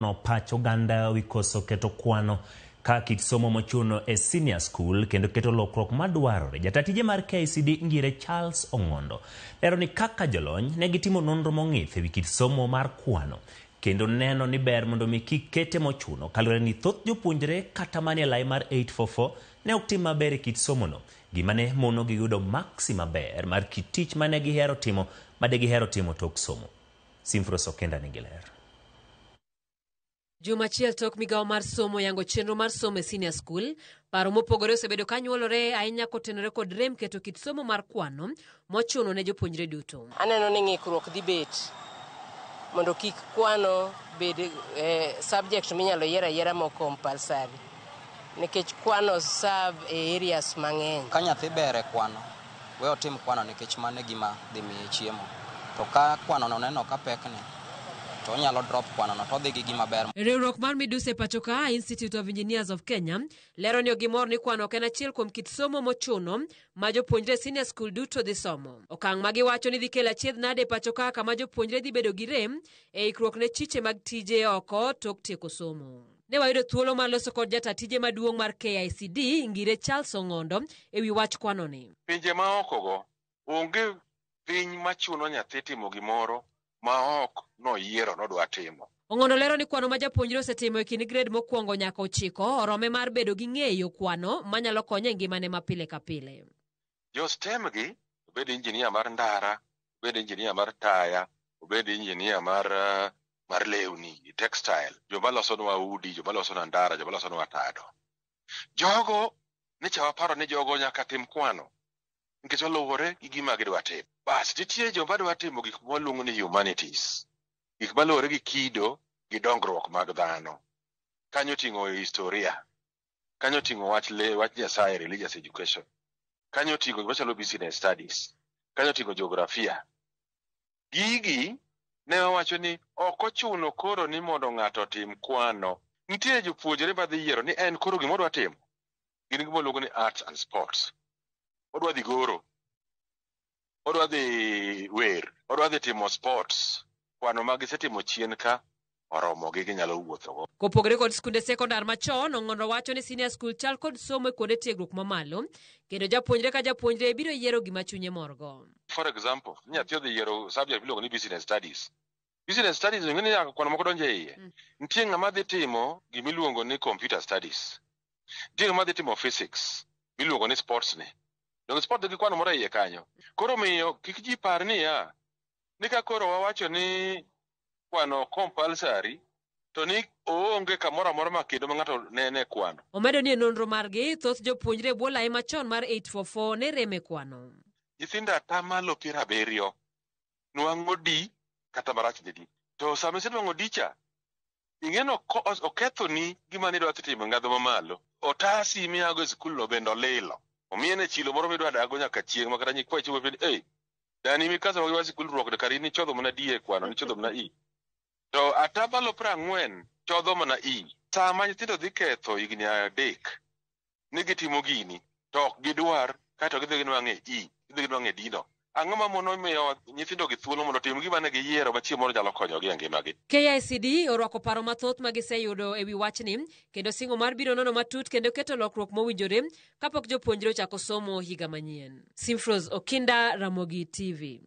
No pach oganda wi koso keto kwano ka kit somo mochuno e senior school kendo keto lokruok madwarore. Jata tije mar KICD Ngire Charles Ong'ondo lero ni kaka jolony ne gitimo nonro mong'ith ewi kit somo mar kwano kendo neno ni ber mondo mi kik kete mochuno kaluwore ni thoth jopuonjre kata manie lai mar 844 ne ok tim maber e kit somono. Gima ne monogi yudo maksi maber mar kit tich mane gihero timo made gihero timo tok somo. Simfros Okenda nigi ler. Juma achiel tok migawo mar somo yango chenro mar somo e senior school, paro mopogore osebedo ka nyuolore ahinya kotenore kod rem keto kit somo mar kwano mochuno ne jopuonjre duto. Aneno ni ng'ikruok dhi bet mondo kik kwano bed subject minyalo yier ayiera mok compulsory nikech kwano serve e areas mang'eny. Ka nyathi ber e kwano, we otim kwano nikech mano e gima dhi miye chiemo. To ka kwano no neno ka pekne, to onyalo drop kwano no to odhi gi gima ber. Riwruok mar midusi e pacho ka Institute of Engineers of Kenya lero ni ok gimor ni kwano ok en achiel kuom kit somo mochuno ma jopuonjre e senior school duto dhi somo. Okang' ma giwacho ni dhi kelo achiedh nade e pacho ka kama jopuonjre dhi bedo gi rem e ikruok ne chiche mag tije oko tok tieko somo. Ne wayudo thuolo mar loso kod jata tije maduong' mar KICD Ngire Charles Ong'ondo e wi wach kwanoni. Pinje maokogo onge piny machuno nyathi timo gimoro ma ok noyiero nodwa timo. Ong'ondo lero ni kwano ma japuonjre osetimo e kind grade mokwongo nyaka ochiko orome mar bedo gi ng'eyo kwano manyalo konye e ngimane ma pile ka pile. Jo STEM gi, obed engineer mar ndara, obed engineer mar taya, obed engineer mar lewni, textile, joma losonwa udi, joma losonwa ndara, joma losonwa tado. Jogo, necha waparo ni jogo nyaka tim kwano, nikech oluwore gi gima gidwa timo. Bas, nitie joma dwa timo gik mwaluongo ni humanities, gik maluwore gi kido gi dongruok mag dhano. Kanyo ting'o historia, kanyo ting'o wach le, wach Nyasaye, religious education, kanyo ting'o gima chalo business studies, kanyo ting'o geografia. Gigi ne wawacho ni ok ochuno koro ni mondo ng'ato otim kwano. Nitie jopuonjre madhi yiero ni en koro gima odwa timo, gin gima waluongo ni arts and sports. Odwa dhi goro, odwa dhi wer, odwa dhi timo sports. Kwano ma gisetimo chien ka oromogi ginyalo wuothogo. Kopogore kod skunde sekondar machon, Ong'ondo wacho ni senior school chal kod somo e kuonde tiegruok mamalo, kendo japuonjre ka japuonjre biro yiero gima chunye morgo. For example, nyathi odhi yiero subject miluongo ni business studies. Business studies ing'e ni nyaka kwano moko donjo e iye. Nitie ng'ama dhi timo gimiluongo ni computer studies. Nitie ng'ama dhi timo physics miluongo ni sports ni. Donge sport nigi kwano moro e iye kanyo. Koro miyo kik ji par niya, ni ka koro wawacho ni kwano compulsory to ni oonge kamoro amora ma kendo ma ng'ato nene kwano. Omedo ni e nonro margi, thoth jopuonjre e bwo lai machon mar 844 ne rem e kwano. Nyithindo atamalo 70 nwang'o D kata marach ne D. To sama isenwang'o D cha, ing'eno okethoni gima nidwa timo e ngadho mamalo. Otasi miago e skul no bende olilo. Omiene chilo moro midwa dago nyaka chieng' ma kata nyikwayi chopo penjo, "Ei, dani mikasa mag sikul ruok kar in ichodho mana D e kwano, nichodho mana E." To atamalo 40 chodho mana E. Sama nyithindo dhi ketho higni 3 ni gitimo gini, to ok gidwar, kaeto gidhi ginwang'e E, gidhi ginwang'e D no. Ang'o ma mono miyo nyithindo gi thuolo mondo otim gima ne giyiero ma chieng' moro nyalo konyogi e ngimagi? KICD orwako paro mathoth ma giseyudo e wi wachni kendo singo mar biro nono matut kendo keto lokruok mowinjore kapok jopuonjre ochako somo higa manyien. Simfros Okinda, Ramogi TV.